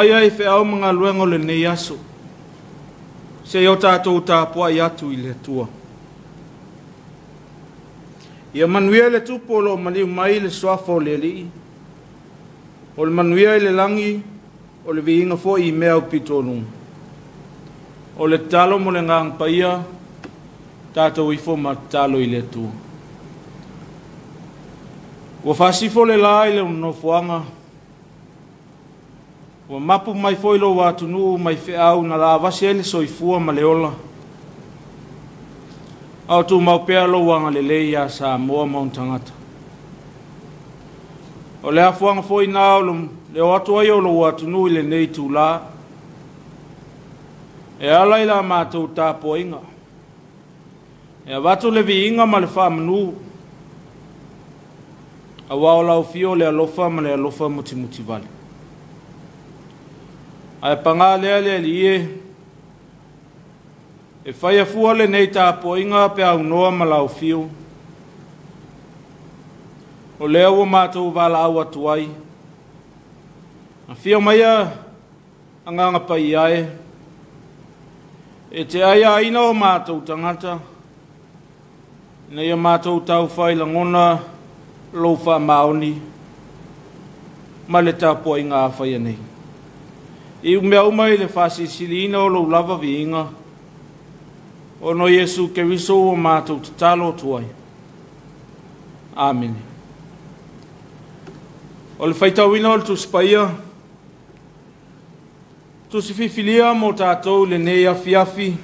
maia i feau ma galuega o lenei aso, seia o tatou tapuai atu i le Atua. Ia manuia le Tupu o lo o maliu mai le suafa o le Alii, o le manuia i le lagi, o le viiga foi i mea aupito o luga. O le tatalo mo le Agaga Paia, tatou ifo ma tatalo i le Atua. Ua faasifo le la i le nofoaga, ua mapu mai foi lou atunuu mai feau na lavasi ai le soifua ma le ola, a o tumau pea lou agalelei ia Samoa ma ona tagata. O le afuaga foi na o le o atu ai o lou atunuu i lenei itulā, e ala i la matou tapuaiga, e avatu le viiga ma le faamanu, aua o lau afio o le alofa ma le alofa mutimutivale. Ae paga lea le Alii e, e faia fua lenei tapuaiga pe aunoa ma lau afio, o lea ua matou valaau atu ai, afio maia Agaga Paia e, e te aiaina o matou tagata, ina ia matou taufai lagona lou faamaoni ma le tapuaiga a faia nei. I mea uma i le faasilisiliina o lou lava viiga, ona o Iesu Keriso ua matou tatalo atu ai. Amene. O le faitauina o le Tusi Paia, tusi filifilia mo tatou i lenei afiafi,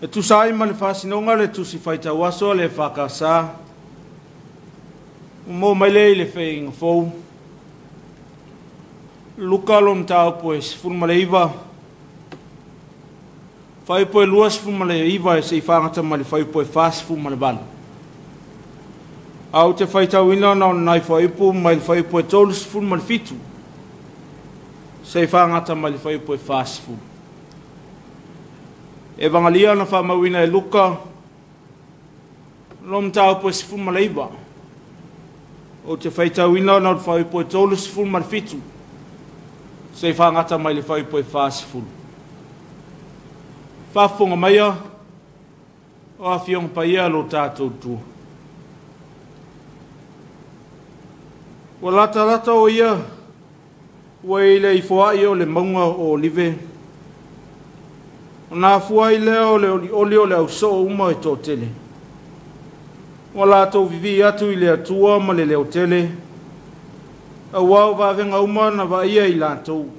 e tusa ai ma le faasinoga le tusi faitau aso a le EFKS, ua maua mai lea i le feiga fou, Luka lona mataupu e 19, fuaiupu e 29 e seia fagata mai le fuaiupu e 48. Ae ou te faitauina na o nai fuaiupu mai le fuaiupu e 37 seia fagata mai le fuaiupu e 40. Evagalia na faamauina e Luka lona mataupu e 19, ou te faitauina na o le fuaiupu e 37 seia fagata mai le fuaiupu e 40. Faafofoga maia o Afioga Paia a lo tatou Atua. Ua latalata o ia ua i le ifoai o le mauga o Olive, ona afua ai lea o le olioli o le ausoo uma e toatele. Ua latou vivii atu i le Atua ma le leotele, aua o vavega uma na vaaia i latou.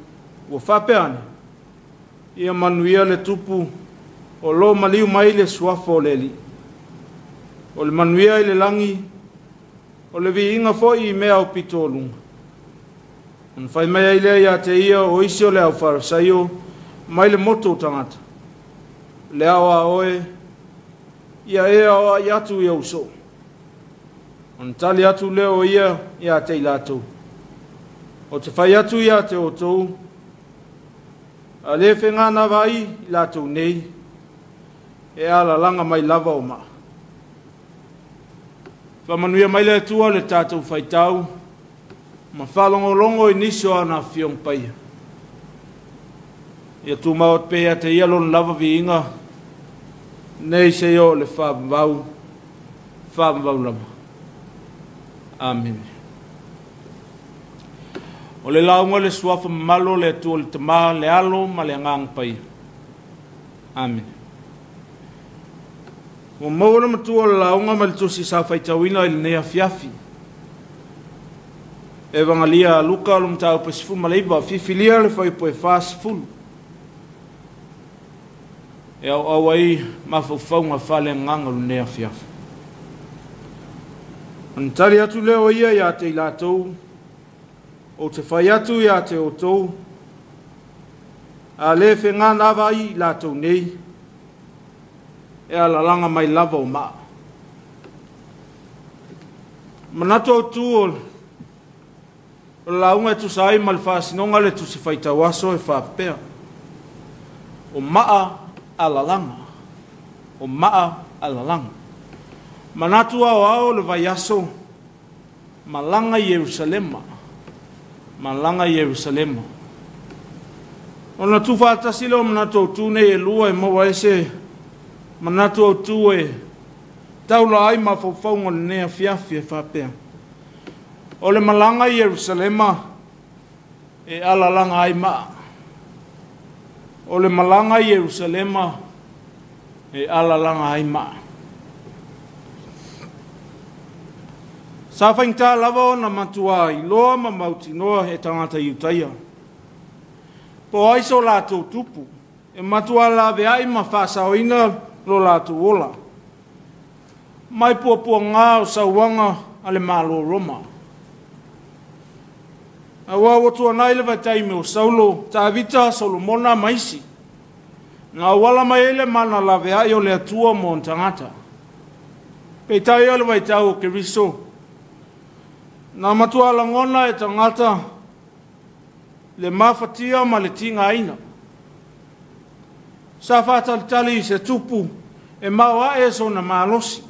Ua faapea ane, ia manuia le Tupu o lo o maliu mai le suafa o le Alii. O le manuia i le lagi, o le viiga foi i mea aupito o luga. Ona fai mai ai lea ia te ia o isi o le au Farisaio mai le motu o tagata, le ao a oe, ia e aoai atu i ou soo. Ona tali atu lea o ia ia te i latou, o te fai atu ia te outou, a le feganava ai i latou nei, e alalaga mai lava o maa. Faamanuia mai le Atua le tatou faitau ma faalogologo i nisi o ana Afioga Paia. Ia tumau atu pea ia te ia lona lava viiga, nei seia oo i le faavavau, faavavau lava. Amene. O le lauga le suafa mamalu o le Atua le Tama, le Alo ma le Agaga Paia. Amene. Ua maua le matua o le lauga ma le tusi sa faitauina i lenei afiafi. Evagalia a Luka o le mataupu e 19, fifilia le fuaiupu e 40. E auau ai mafaufauga faaleagaga o lenei afiafi. Ona tali atu lea o ia ia te i latou, ou te fai atu ia te outou, a le feganava ai i latou nei, e alalaga mai lava o maa. Manatu autu o le lauga e tusa ai ma le faasinoga le tusi faitau aso e faapea, o maa alalaga, o maa alalaga. Manatu aoao o le vaiaso, malaga i Ierusalema, Malaga i Ierusalema. Ona tuufaatasi lea o manatu autū nei e lua e maua ai se manatu autū e taula ai mafaufauga o lenei afiafi e faapea. O le malaga i Ierusalema e alalaga ai maa. O le malaga i Ierusalema e alalaga ai maa. Sa faigata lava ona matuā iloa ma mautinoa e tagata Iutaia po o ai so latou tupu e matuā laveai ma faasaoina lo latou ola mai puapuagā o sauaga a le Malo o Roma. Auā ua tuanai le vaitaimi o Saulo, Tavita, Solomona ma isi, na auala mai ai le mana laveai o le Atua mo ona tagata. Peitai o le vaitau o Keriso, na matua lagona e tagata le mafatia ma le tigaina. Sa faatalitali i se tupu e maoae sona malosi,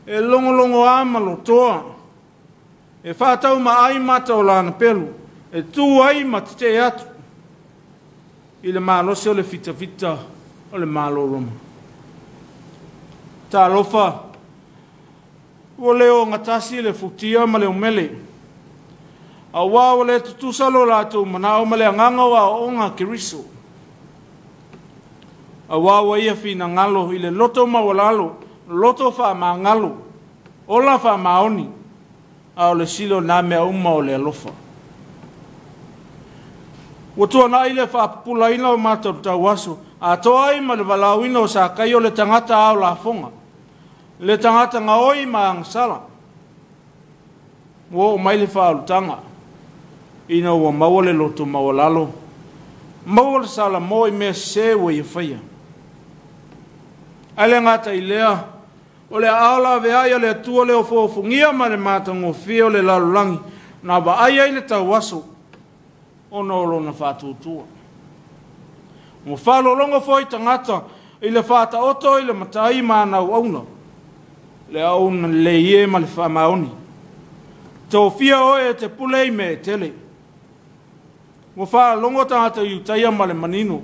e logologoa ma lotoa, e faataumaai mata o lana pelu, e tu ai ma tetee atu i le malosi o le fitafita o le Malo o Roma. Talofa, ua le ogatasi le futia ma le umele, auā ua le tutusa lo latou manao ma le agaga o aoaoga a Keriso. Auā ua ia finagalo i le loto maualalo, loto faamagalo, ola faamaoni, a o le sili o nā mea uma o le alofa. Ua tuanai le faapupulaina o mata o le tauaso, atoa ai ma le valaauina o Sakaio le tagata ao lafoga, le tagata gaoi ma agasala. Ua oo mai le faaolataga ina ua maua le loto maualalo, maua le salamo i mea sesē ua ia faia. Ae le gata i lea, o le aao laveai a le Atua le ofoofogia ma le matagofie o le lalolagi na vaai ai le tauaso ona o lona faatuatua. Ua faalologo foi tagata i le faataoto i le matai ma ana auauna, le auauna lelei e ma le faamaoni. Tofia oe e te pule i mea e tele. Ua faalogo tagata Iutaia ma le manino.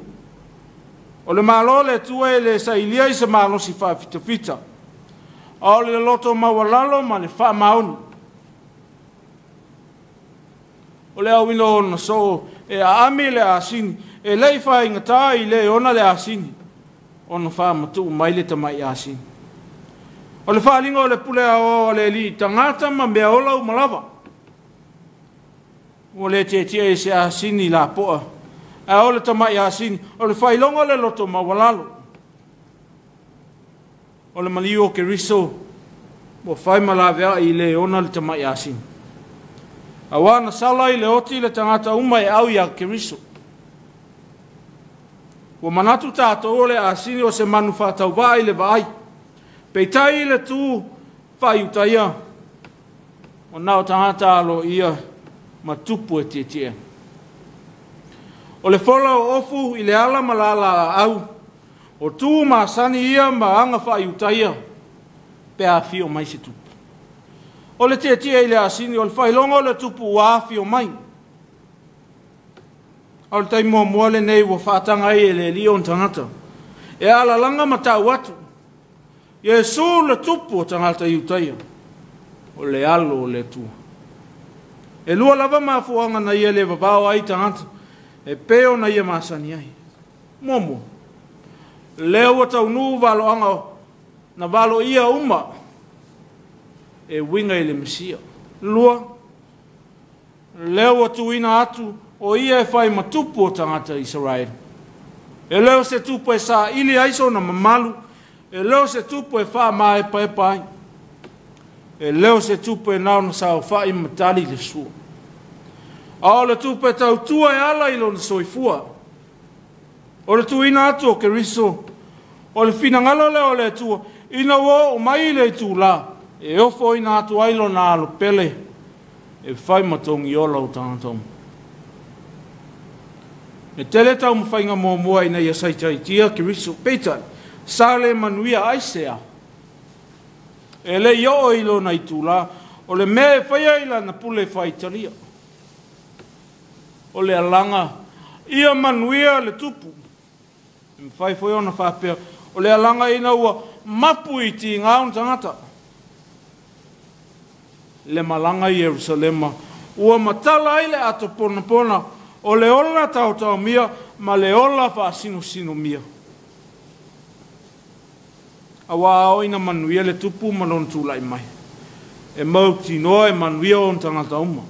O le Malo o le Atua e le sailia i se malosi faafitafita, a o le loto maualalo ma le faamaoni. O le auina o ona soo e aami le asini, e le i faigata i le ona le asini, ona faamatuu mai le tamai asini. O le faaaliga o le pule aoao a le Alii i tagata ma mea ola uma lava. Ua le tietie i se asini lapoa, ae o le tamai asini, o le faailoga o le loto maualalo. O le maliu o Keriso ua fai ma laveai i le ona le tamai asini. Auā na sala i le oti le tagata uma e au iā Keriso. Ua manatu tatou o le asini o se manu faatauvaa i le vaai. Peitai i le tu faaiutaia, o na o tagata aloaia ma tupu e tietie. O le fola o ofu i le ala ma lala aau, o tu masani ia ma aga faaiutaia pe afio mai se tupu. O le tietie i le asini, o le faailoga o le tupu ua afio mai. A o le taimi muamua lenei ua faataga ai e le Alii ona tagata e alalaga ma tau atu, Iesu le tupu o tagata Iutaia, o le alo o le Atua. E lua lava mafuaaga na ia le vavao ai tagata e pei ona ia masani ai. Muamua, lea ua taunuu valoaga na valoia uma e uiga i le Mesia. Lua, lea ua tuuina atu o ia e fai ma tupu o tagata Isaraelu. E le o se tupu e saili ai sona mamalu, e le o se tupu e faamaepaepa ai, e le o se tupu e na ona saofai ma tali le sua, a o le tupu e tautua e ala i lona soifua. O le tuuina atu o Keriso, o le finagalo lea o le Atua, ina ua oo mai le itulā e ofoina atu ai lona alo pele e fai ma togiola o tagata uma. E tele taumafaiga muamua ina ia saitaitia Keriso, peitai, sa le manuia aisea? E le i oo i lona itulā, o le mea e faia i lana pule faitalia. O le alaga ia manuia le tupu. E mafai foi ona faapea, o le alaga ina ua mapu i tiga ona tagata. Le malaga i Ierusalema, ua matala ai le atoponapona o le ola taotaomia ma le ola faasinosinomia. Auā oo ina manuia le tupu ma lona tulai mai. E mautinoa e manuia ona tagata uma.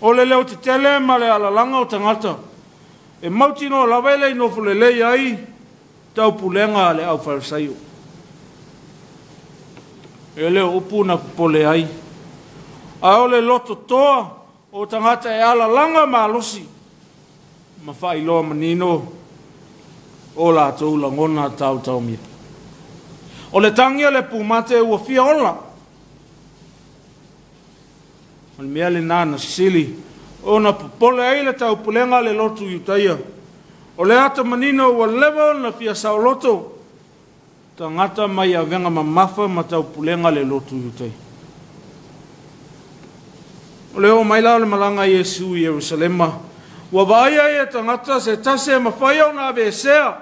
O le leo tetele ma le alalaga o tagata, e mautinoa lava e le i nofo lelei ai taupulega a le aufalesaio. E le o upu na popole ai, a o le lototoa o tagata e alalaga malosi ma faailoa manino o latou lagona taotaomia. O le tagi a le pumate ua fia ola. O le mea lena na sili ona popole ai le taupulega a le lotu Iutaia. O le ata manino ua leva ona fia saoloto tagata mai avega mamafa ma taupulega le lotu Iutaia. O le oo mai la o le malaga a Iesu i Ierusalema, ua vaai ai e tagata se tasi e mafai ona aveesea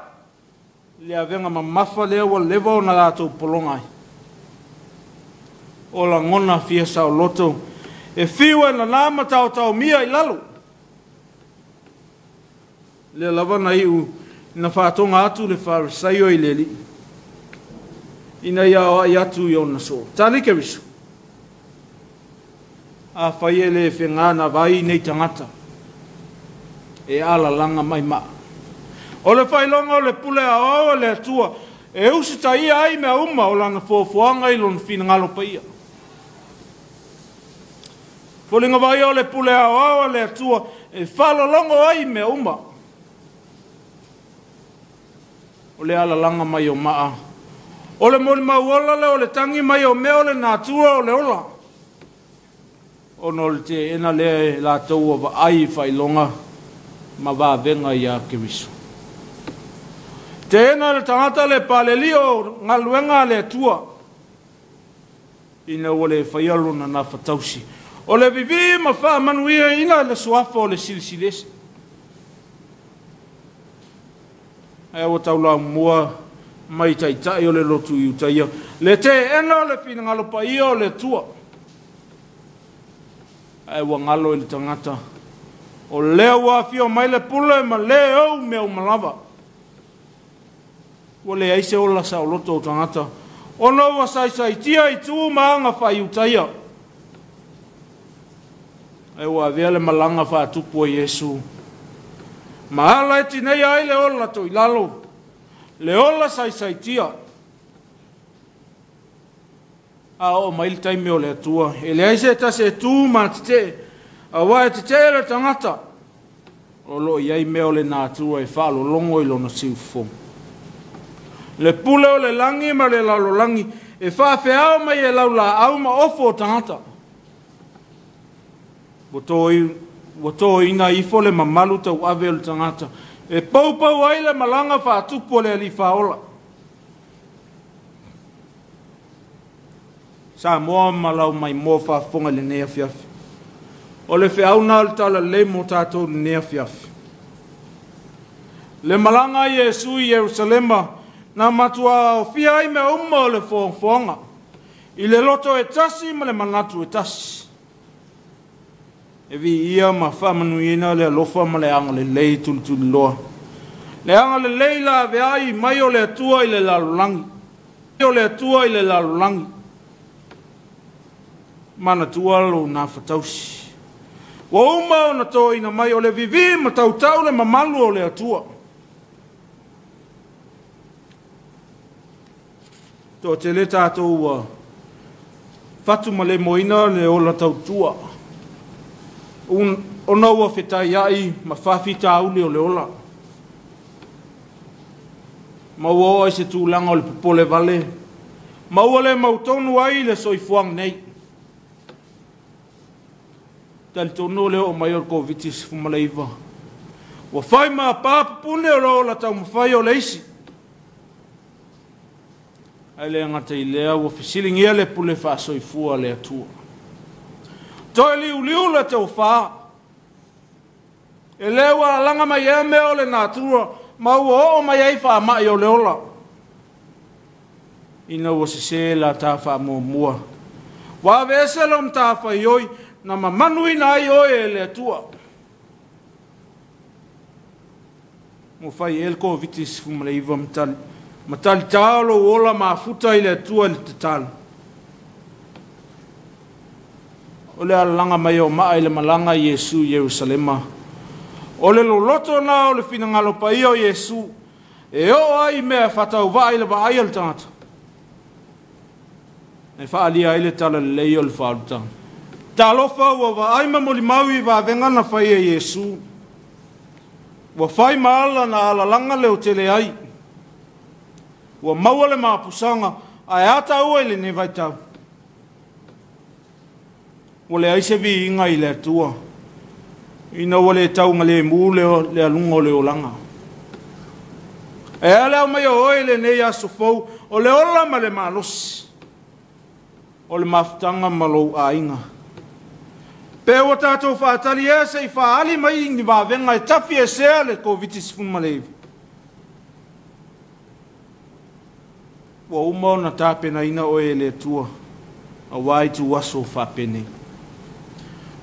le avega mamafa lea ua leva ona latou pologa ai. O lagona fia saoloto e fiu e nana ma taotaomia i lalo. Lea lava na iu na faatoga atu le Farisaio i le Alii, ina ia aoai atu i ona soo. Tali Keriso, afai e le fega na vai nei tagata, e alalaga mai maa. O le faailoga o le pule aoao a le Atua, e usitaia ai mea uma o lana foafoaga i lona finagalo paia. Foliga vaaia o le pule aoao a le Atua, e faalologo ai mea uma. O le alalaga mai o maa, o le molimau ola lea o le tagi mai o mea o le natura o le ola. Ona o le teena lea e latou ua vaai i faailoga ma vavega ia Keriso. Teena le tagata le paleli o galuega a le Atua, ina ua le faia lona nafatausi. O le vivii ma faamanuiaina le suafa o le Silisili Ese. Ae ua taulamua mai taitai o le lotu Iutaia, le teena o le finagalo paia o le Atua. Ae ua galo i le tagata, o lea ua afio mai le pule ma le ou mea uma lava. Ua leai se ola saoloto o tagata, ona ua saisaitia i tu ma aga faaiutaia. Ae ua avea le malaga faatupu a Iesu, ma ala e tineia ai le ola toilalo, le ola saisaitia. A oo mai le taimi o le Atua, e leai se tasi e tu ma tetee, auā e tetee le tagata, o loo i ai mea o le natura e faalologo i lona siufofoga. Le pule o le lagi ma le lalolagi e faafeao mai e laulaau ma ofo o tagata. Ua toina ifo le mamalu tauave o le tagata, e poupou ai le malaga faatupu o le Alii Faaola. Samoa ma lau maimoa faafofoga i lenei afiafi. O le feauna o le talalelei mo tatou i lenei afiafi. Le malaga a Iesu i Ierusalema na matua aofia ai mea uma o le foafoaga, i le loto e tasi ma le manatu e tasi. E viia ma faamanuiina le alofa ma le agalelei tulituliloa. Le agalelei la aveai mai o le Atua i le lalolagi. O le Atua i le lalolagi. Manatua lou nafatausi. Ua uma ona toina mai o le vivi ma tautau le mamalu o le Atua. Toatele tatou ua fatu ma le moina le ola tautua. Ona ua fetaiai ma faafitauli o le ola. Ma ua oo ai se tulaga o le popole vale, ma ua le mautonu ai le soifuaga nei. Talitonu le oo mai o le Covid-19. Ua fai ma pā pupune o le ola taumafai o le isi. Ae le gata i lea ua fesiligia le pule faasoifua a le Atua. Toe liuliu le tofa. E lē ua lalaga mai ea mea o le natura ma ua oo mai ai faama'i o le ola. Ina ua sesē la ta faamuamua. Ua aveese lou matafaioi na mamanuina ai oe e le Atua. Ua fai ea le Koviti-19 ma talitā o lou ola mafuta i le Atua i le tatalo. O le alalaga mai o maa i le malaga i Iesu i Ierusalema. O le loloto na o le finagalo paia o Iesu e oo ai i mea faatauvaa i le vaai a le tagata. E faaalia ai le talalelei o le faaolataga. Talofa ua vaai ma molimau i vavega na fai e Iesu. Ua fai ma ala na alalaga leotele ai. Ua maua le mapusaga ae a taua i lenei vaitau. Ua leai se viiga i le Atua ina ua le taugalemu le aluga o le olaga. E a le au mai o oe i lenei aso fou o le ola ma le malosi, o le mafutaga ma lou aiga. Pe ua tatou faatali ea se i faaali mai ni vavega e tafi esea le Koviti-19. Ua uma ona tapenaina oe e le Atua auā ituaso faapenei.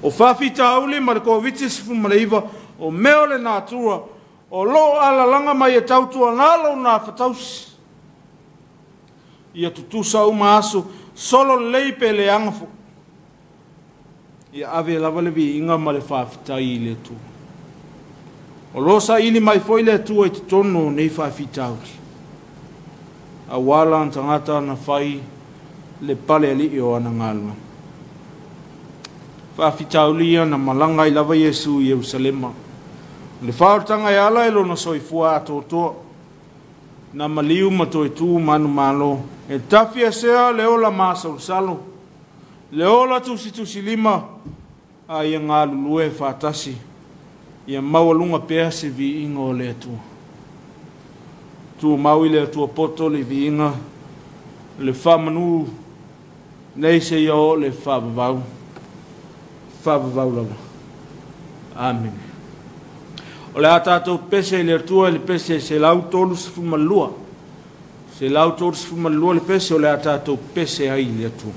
O faafitauli ma le Koviti-19 o mea o le natura o loo alalaga mai e tautuanā lou gafatausi. Ia tutusa uma aso, solo lelei pe leaga foi. Ia ave lava le viiga ma le faafetai i le Atua. O lo saili mai foi le Atua i totonu o nei faafitauli. Auā lana tagata na fai le pale alii o ana galuega. Faafitauli ia na malaga ai lava Iesu i Ierusalema. O le faaolataga e ala i lona soifua atoatoa. Na maliu ma toe tu manumalo. E tafi esea le ola masalosalo, le ola tusitusilima, a ia galulue faatasi, ia maualuga pea se viiga o le Atua. Tumau i le Atua poto le viiga, le faamanu, nei seia oo le faavavau, faavavau lava. Amene. O le a tatou pese i le Atua i le pese 132. 132 le pese o le a tatou pese ai i le Atua.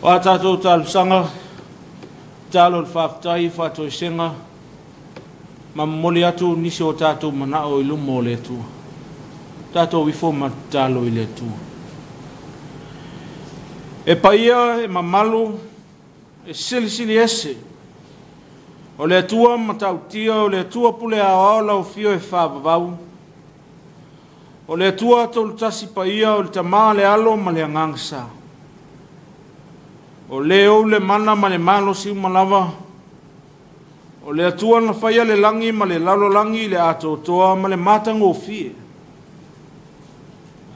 O a tatou talosaga, tatalo i le faafetai, faatoesega, ma momoli atu nisi o tatou manao i luma o le Atua. Tatou ifo ma tatalo i le Atua. E paia e mamalu e silisili ese o le Atua matautia, o le Atua pule aoao lau afio e faavavau, o le Atua tolutasi paia, o le Tama, le Alo ma le Agaga Sa. O le ou le mana ma le malosi uma lava, o le Atua na faia le lagi ma le lalolagi i le atoatoa ma le matagofie.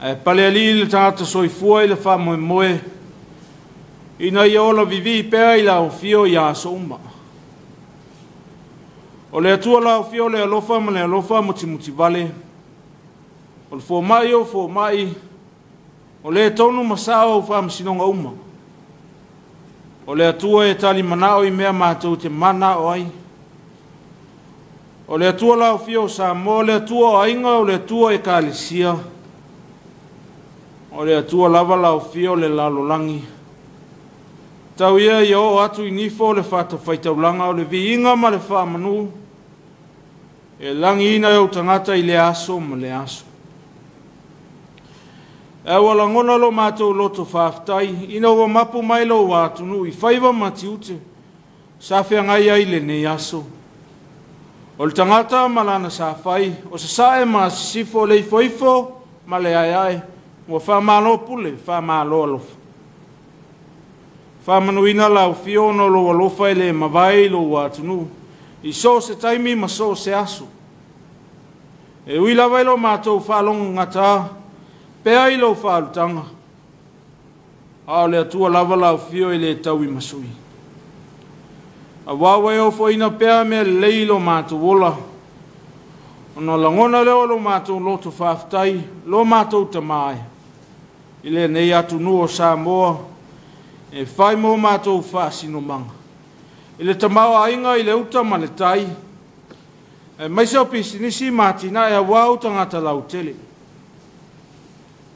Ae palealii le tagata soifua i le faamoemoe, ina ia ola vivii pea i le aufio i aso uma. O le Atua la aufio le alofa ma le alofa mutimutivale, o le fomai o fomai, o le tonu ma sao o faamasinoga uma. O le Atua e tali manao i mea matou te manao ai. O le Atua la aufio o Samoa, o le Atua o aiga, o le Atua Ekalesia, o le Atua lava la aufio o le lalolagi. Tau ia ia oo atu i nifo o le fatafaitaulaga o le viiga ma le faamanu, e lagiina e ou tagata i le aso ma le aso. E ua lagona lo matou loto faafetai, ina ua mapu mai lou atunuu i faiva ma tiute, sa feagai ai lenei aso. O le tagata ma lana safai, o sasae ma sisifo, le ifoifo ma le aeae, ua faamalo pule, faamalo alofa. Faamanuina lau afio ona o lou alofa e le mavae i lou atunuu, i so o se taimi ma so o se aso. E ui lava i lo matou faalogogata, pea i lou faalutaga, a o le Atua lava lau afio e le tauimasui. Auā ua e ofoina pea mea lelei i lo matou ola, ona lagona lea o lo matou loto faafetai, lo matou Tama e, i lenei atunuu o Samoa, e fai mo matou faasinomaga. I le tamaoaiga i le uta ma le tai, aemaise o pisinisi ma atinae auā ou tagata lautele.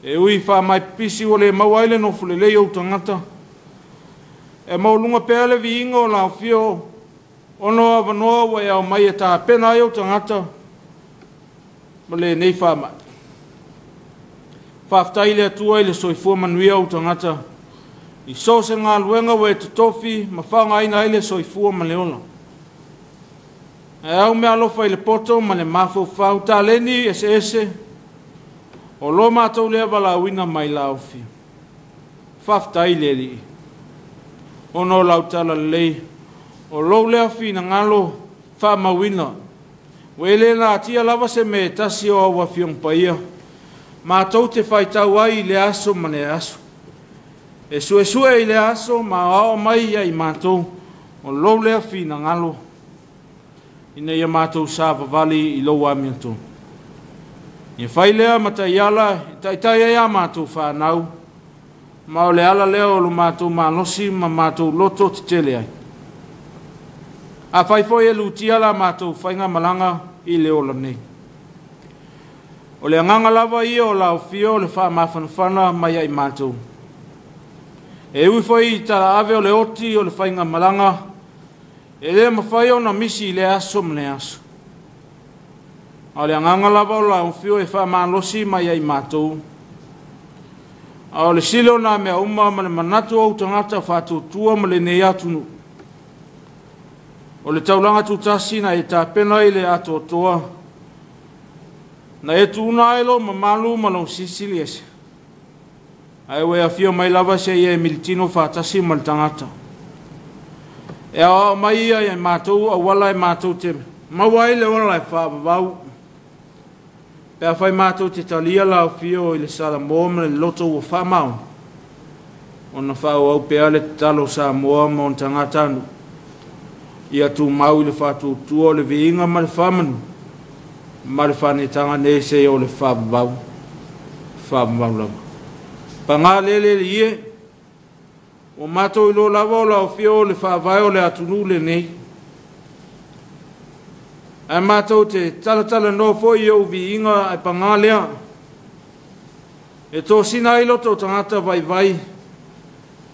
E ui faamaipipisi ua le maua ai le nofo lelei o ou tagata, e maualuga pea le viiga o lau afio, ona o avanoa ua e aumai e tapena ai ou tagata ma lenei faamai. Faafetai i le Atua i le soifua manuia o ou tagata, i so o se galuega ua e totofi ma faaaogaina ai le soifua ma le ola. Ae au meaalofa i le poto ma le mafaufau, taleni eseese, o lo matou lea valaauina mai lau afio. Faafetai i le Alii, ona o lau talalelei, o lou lea finagalo faamauina, ua e le natia lava se mea e tasi o au afioga paia, matou te faitau ai i le aso ma le aso. E suesue i le aso ma aoao mai ia i matou, o lou lea finagalo, ina ia matou savavali i lou amiotonu. Ia fai lea ma taiala e taitai ai a matou fanau, ma o le ala lea o lo matou malosi ma matou loto tetele ai. A fai foi e lutia la matou faigamalaga i le ola nei. O le agaga lava ia o lau afio o le faamafanafana mai ai matou. E ui foi i talaave o le oti o le faigamalaga, e le mafai ona misi i le aso ma le aso. A o le agaga lava o lau afio e faamalosi mai ai matou. A o le sili o nā mea uma ma le manatu o ou tagata faatuatua ma lenei atunuu. O le taulaga tutasi na e tapena i le atoatoa, na e tuuna ai lou mamalu ma lou silisili ese. Ae ua e afio mai lava seia e militino faatasi ma le tagata. E aoao mai ia i matou auala e matou te maua ai le ola e faavavau. Pe afai matou te talia lau afio i le Salamoa ma le loto ua faamaoni, ona faaauau pea le tatalo o Samoa ma ona tagatanuu, ia tumau i le faatuatua o le viiga ma le faamanu ma le faanetaga nei seia o le faavavau, faavavau lava. Paga lele le ie, ua matou iloa lava o lau afio o le faavae o le atunuu lenei. Ae matou te talatalanoa foi i ou viiga ae paga lea, e tosina ai loto o tagata vaivai,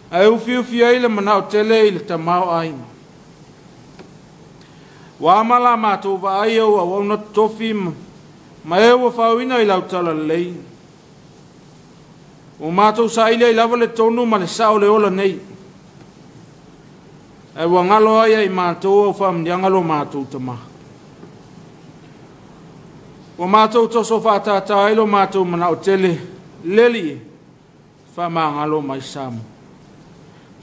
ae ufiufi ai le manao tele i le tamaoaiga. Ua ama la matou vaai au auauna totofi Ma e ua faauina i lau talalelei. Ua matou saili ai lava le tonu ma le sao o le ola nei. Ae ua galo ai ia i matou au faamanuiaga lo matou Tama. Ua matou toso faatātā ai lo matou manao tele, le Alii, faamagalo mai Samoa.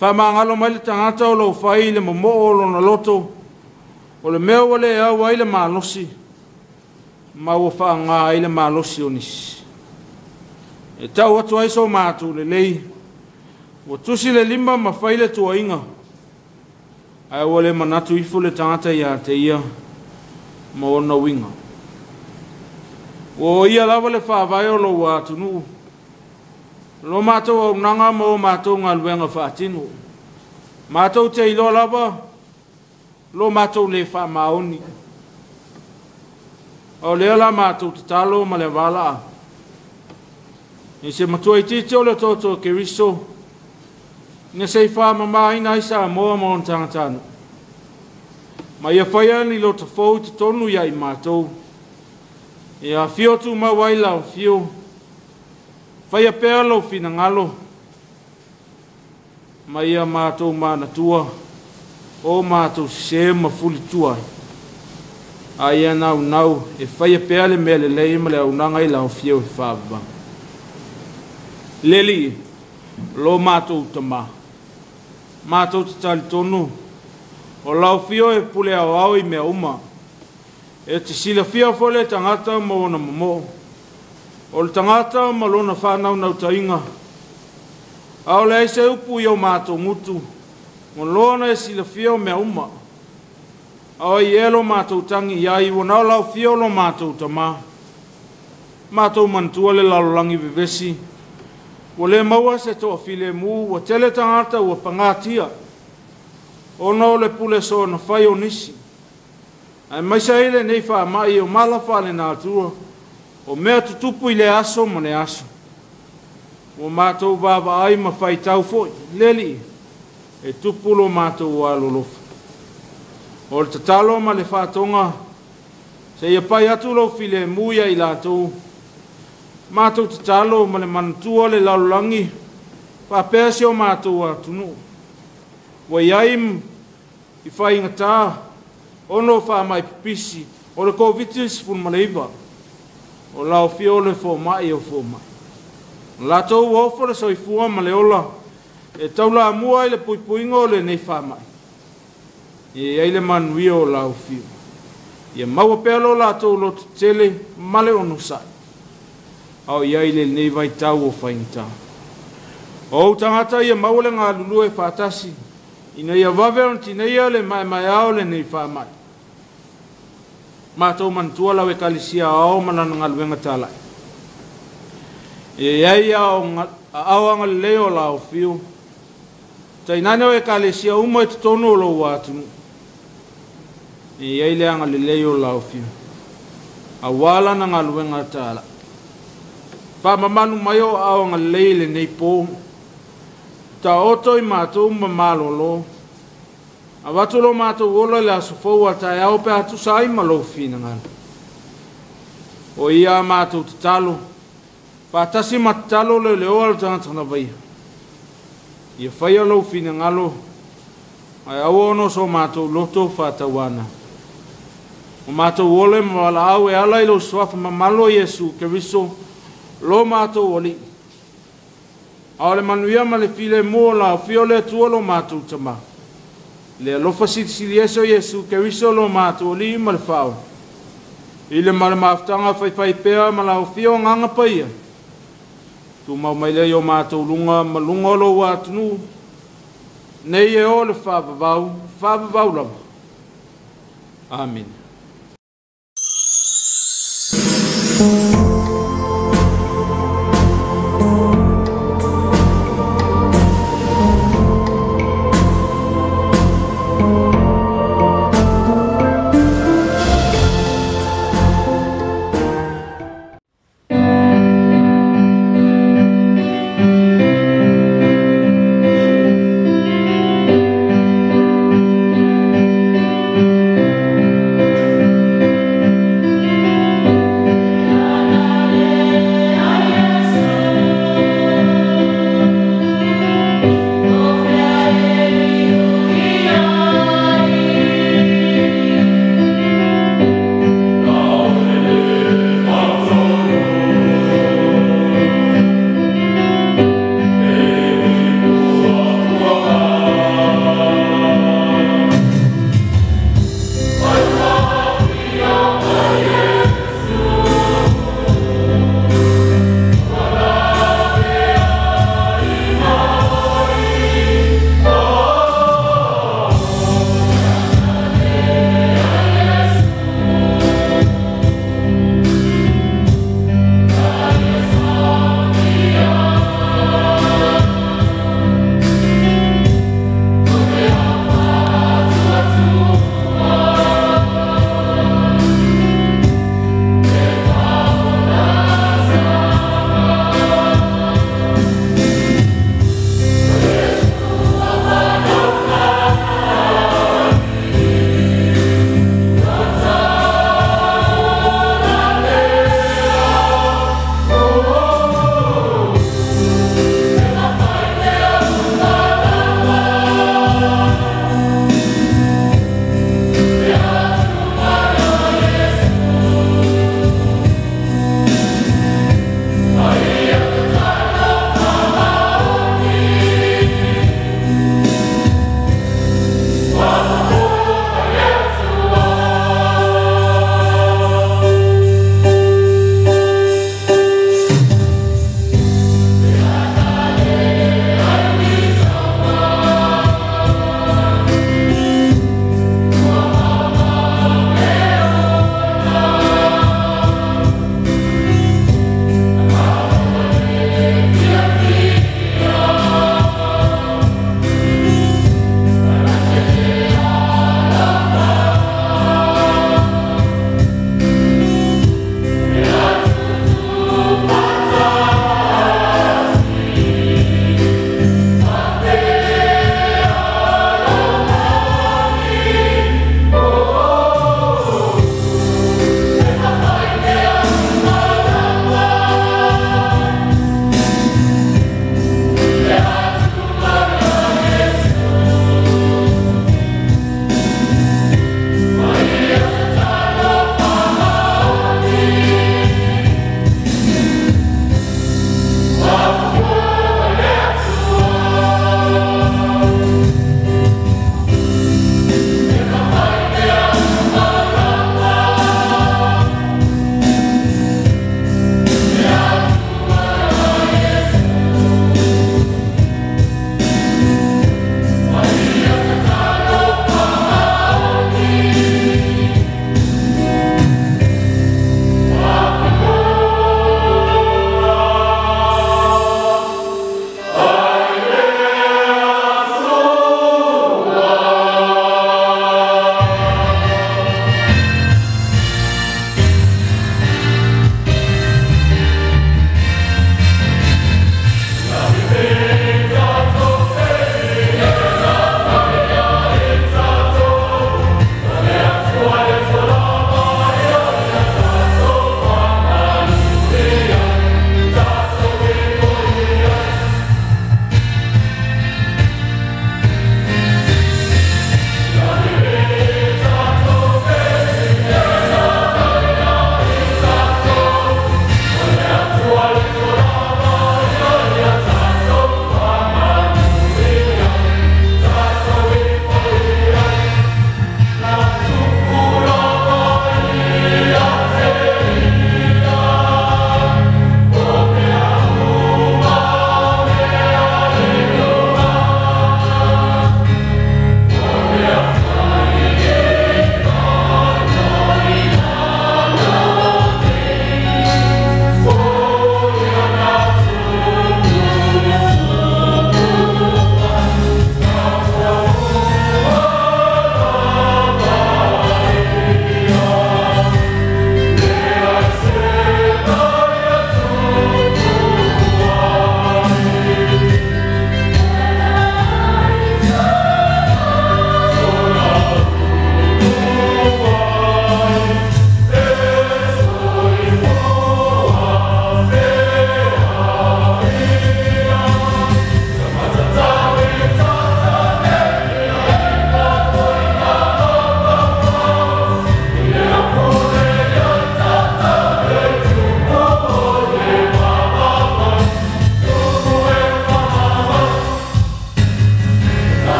Faamagalo mai le tagata o lo o fai le momoo o lona loto, o le mea ua le au ai le malosi, ma ua faaaoga ai le malosi o nisi. E tau atu ai so matou lelei, ua tusi le lima ma fai le tuuaiga, ae ua le manatu ifo le tagata ia te ia ma ona uiga. Ua oia lava le faavae o lou atunuu, lo matou auaunaga ma o matou galuega faatino. Matou te iloa lava lo matou le faamaoni. O lea la matou tatalo ma le avalaa. I se matua itiiti o le toto o Keriso, ina se i faamamaina ai Samoa ma ona tagatanuu. Ma ia faia ni loto fou i totonu ia i matou. Ia afio tumau ai lau afio, faia pea lou finagalo, ma ia matou manatua, o matou sese ma fulitua ai. A ia naunau e faia pea le mea lelei ma le auaunaga i lau afio e faavavau. Le Alii, lo matou Tama, matou te talitonu, o lau afio e pule aoao i mea uma. E te silafia foi le tagata ma ona momoo, o le tagata ma lona faanaunautaiga. A o leai se upu i o matou gutu, ua loa e silafia o mea uma. A o ai ea lo matou tagi i ai, ua na o lau afio lo matou Tama. Matou manatua le lalolagi vevesi, ua le maua se toafilemu, ua tele tagata ua pagatia, ona o le pule soona fai o nisi. Aemaise ai lenei faamai o mala faalenatura, o mea tutupu i le aso ma le aso. Ua matou vaavaai ma faitau foi, le Alii, e tupu lo matou alolofa. O le tatalo ma le faatoga, seia pai atu lou filemu ia i latou. Matou tatalo ma le manatua le lalolagi, faapea si o matou atunuu. Ua i ai i faigata, ona o faamai pipisi, o le Covid-19, o lau afio o le fomai o fomai. O latou ua ofo le soifua ma le ola, e taulamua ai le puipuiga o lenei faamai. E i ai le manuia o lau afio. Ia maua pea lo latou lototele ma le onosai. A o i ai lenei vaitau o faigata. O ou tagata ia maua le galulue faatasi, ina ia vave ona tineia le maemaea o lenei faamai. Matou manatua lau ekalesia ao ma lana galuega talai. E i ai aao agalelei o lau afio. Tainane o ekalesia uma i totonu o lou atunuu. E i ai le agalelei o lau afio. Aua lana galuega talai. Faamamalu mai o aao agalelei i lenei po. Taoto i matou ma malolo. Avatu lo matou ola i le aso fou a taeao pe a tusa ai ma lou finagalo. O ia a matou tatalo, faatasi ma tatalo le leoa le tagata lavaia. Ia faia lou finagalo, ae aua ona o so matou loto faatauana. O matou ola e ma valaau e ala i lou suafa mamalo Iesu Keriso, lo matou Alii. A o le manuia ma le filemu o la afio o le Atua lo matou Tama. Le alofa silisili ese o Iesu Keriso lo matou Alii ma le Faaola. I le ma le mafutaga faifai pea ma la afio o agaga paia. Tumau mai lea i o matou luga ma luga o lou atunuu. Nei e o le faavavau, faavavau lava. Amene.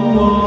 Oh.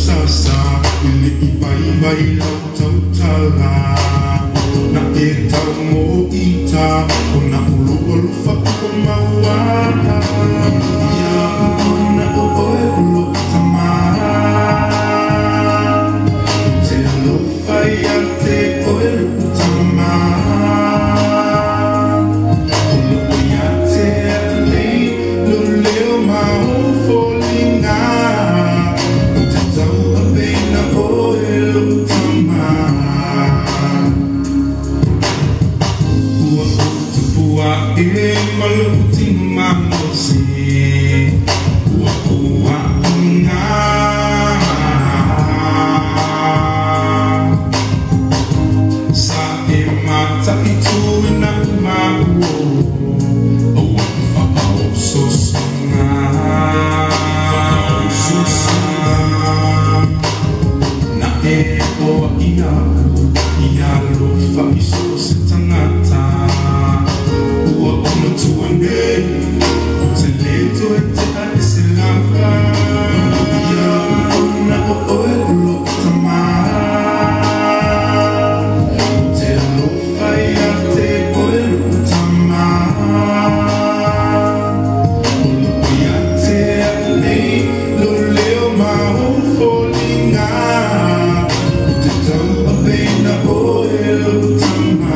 sasa i le i vaivai lau tautala na e tau mo ita o na ulu alofa ua maua ia ona o oe o lou tamā te alofa ia te oe lou tamā o loo ia te au nei lou leo ma ou foliga ou te tauaveina oe lou tamā ua ou tupua e ma lou tino malosi ua ou a'uga sa e mata'ituina ma'u o a'u fa'aososoga na e oa'i a'u ia alofa i so o se tagata ua ou matua nei ou te lē toe te'a i se lava ia ona o oe o lou tamā ou te alofa ia te oe lou tamā o loo ia te au nei lou leo ma ou foliga ou te tauaveina oe lou tamā.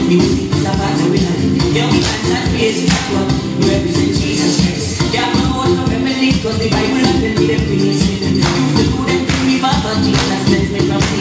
Music is a part of we life. Yeah, we dance and praise God. We represent Jesus Christ. Can't promote no memory, 'cause the Bible and tell me them things. You feel good and me, Papa Jesus cleanse me from sin.